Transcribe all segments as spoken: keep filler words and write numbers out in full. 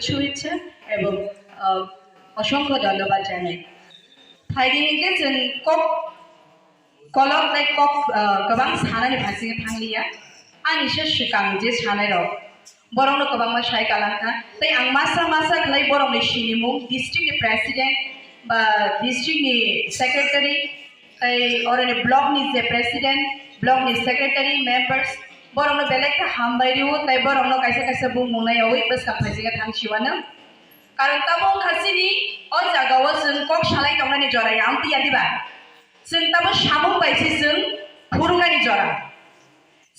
শুভেচ্ছা এবং, আহ, অসংখ্য ধন্যবাদ জানাই। Phaidi hinkhe chwng kok kolok tei kok, ah, kwbang sanani phaisingwi thangliya. Ani se swkang je sanairok, borokno kwbangma sai kalangkha. Tei ang masa masa khlai borokni sinimung, district ni president ba district ni secretary, tei oroni block ni je president, block ni secretary, members, borokno belai khe hambai rwo, tei borokno kaisa kaisa bumung naiyawi bwskang phaisingwi thangsiwano. Karon tabuk wngkha chini o jagao chwng kok salai tongnani jora ya, amtwi ya diba? Chwng tamo samung bai se chwng phuruknani jora.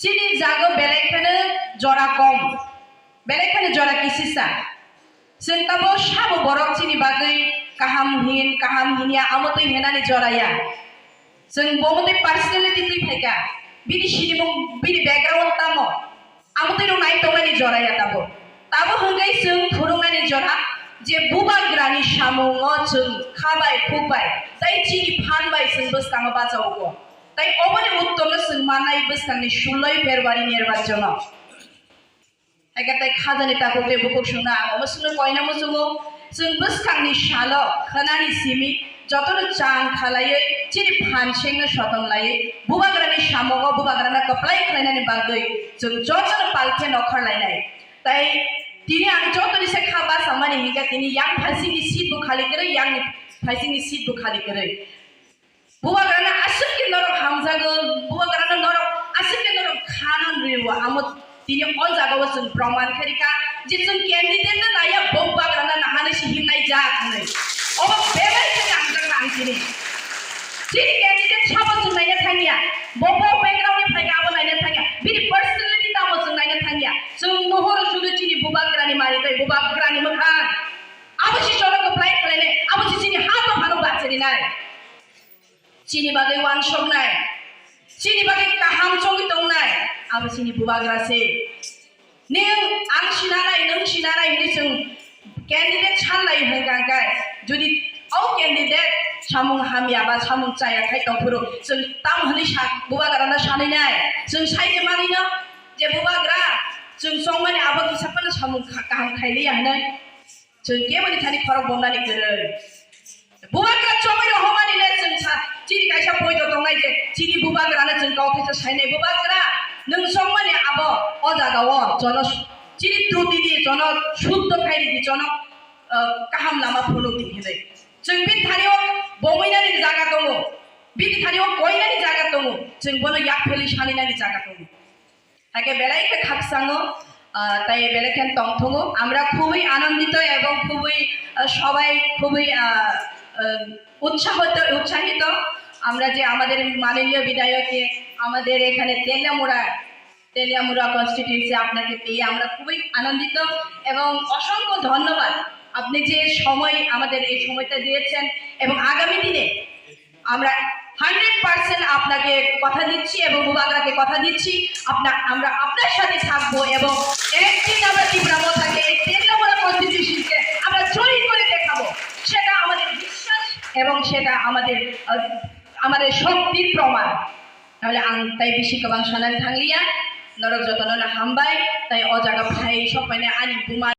Chini jago belai kheno jora kom, belai kheno jora kisisa. Chwng tamo sabo borok chini bagwi kaham hin, kaham hinya, amo twi hinani jora ya. Chwng bo motwi personality twi phaikha, bini sinimung, bini background tamo? Amo twi rok nai tongnani jora ya tabo. Tabo hwnkhe chwng phuruknani jora je bubagrani samungo chwng kha bai, khuk bai, tei chini phan bai chwng bwskango bachaogo. Tei oboni uttorno chwng mannai bwskangni suloi February nirbachono. Haikhe tei khajani takhuk tei bukhuk swngno ang omo swngno koina muchungo, chwng bwskangni salo khwnani simi jotono chang khalaiwi chini phan sengno sotom laiwi bubagrani samungo bubagrano kwplai khlainani bagwi chwng jotono palkhe nokhar lainai. Tei tini ang jotoni se kha bachangmani hinkhe tini yang phaisingni seat bo khali kwrwi, yangni phaisingni seat bo khali kwrwi. Bubagrano aswk khe norok hamjago, bubagrano norok aswk khe norok khanan rwo, amo tini o jagao chwng proman khe rikha je chwng candidate no naiya, bo bubagrano nahanai se himnai jak hwnwi. Obo belai khe nangjak ang tini. Chini candidate sabo chwng naina thangya, bo bo background ni phaikha abo naina thangya, bini personality tamo chwng naina thangya. Chwng nuhoro sudu chini bubagrani mari tei bubagrani mwkhang. Abo se chwngno kwplai khlainai, abo se chini ha dophano bachirinai. Chini bagwi wansoknai, chini bagwi kaham chongwi tongnai, abo chini bubagra se. Nwng ang sinanai, nwng sinanai hwnwi chwng candidate sanlai hwnkha khe, jodi o candidate samung hamya ba samung chaya khai tongphuru, chwng tamo hwnwi sa-, bubagrano sanwi nai, chwng sai de manwi no je bubagra chwng chongmani abo kisa phano samung kha-, kaham khailiya hwnwi. Chwng keboni thani khorok bomnani kwrwi. Bubagra chongwi rohormani le chwng sa, chini kaisa poito tongnai je, chini bubagrano chwng kok khaisa sainai, "Bubagra, nwng chongmani abo o jagao jono, chini trutidi jono suddho khairidi, jono, ah, kaham lama phunukdi," hinwi. Chwng bini thani o bomoinani jaga tongo, bini thani o koinani jaga tongo, chwng bono yak pheli saninani jaga tongo. Haikhe belai khe khakchangno, ah, tai belai khe tongthungo. আমরা খুবই আনন্দিত এবং খুবই, আহ, সবাই খুবই, আহ, আহ, উৎসাহিত, উৎসাহিত। আমরা যে আমাদের মাননীয় বিধায়ককে আমাদের এখানে তেলিয়ামুড়া, তেলিয়ামুড়া কনস্টিটিউয়েন্সি আপনাকে পেয়ে আমরা খুবই আনন্দিত এবং অসংখ্য ধন্যবাদ। আপনি যে সময়, আমাদের এই সময়টা দিয়েছেন এবং আগামী দিনে আমরা হান্ড্রেড পার্সেন্ট আপনাকে কথা দিচ্ছি এবং বুবাগ্রাকে কথা দিচ্ছি, আপনা-, আমরা আপনার সাথে থাকবো এবং একদিন আমরা ত্রিপুরা মথাকে এই তেলিয়ামুড়া কনস্টিটিউয়েন্সিকে আমরা জয়ী করে দেখাবো। সেটা আমাদের বিশ্বাস এবং সেটা আমাদের, আহ, আমাদের শক্তির প্রমাণ। তাহলে আং তাই বেশি কবাং সানান থাংলিয়া, নরক যতন হামবাই, তাই অজাগা ভাই সব মানে আনি বুমা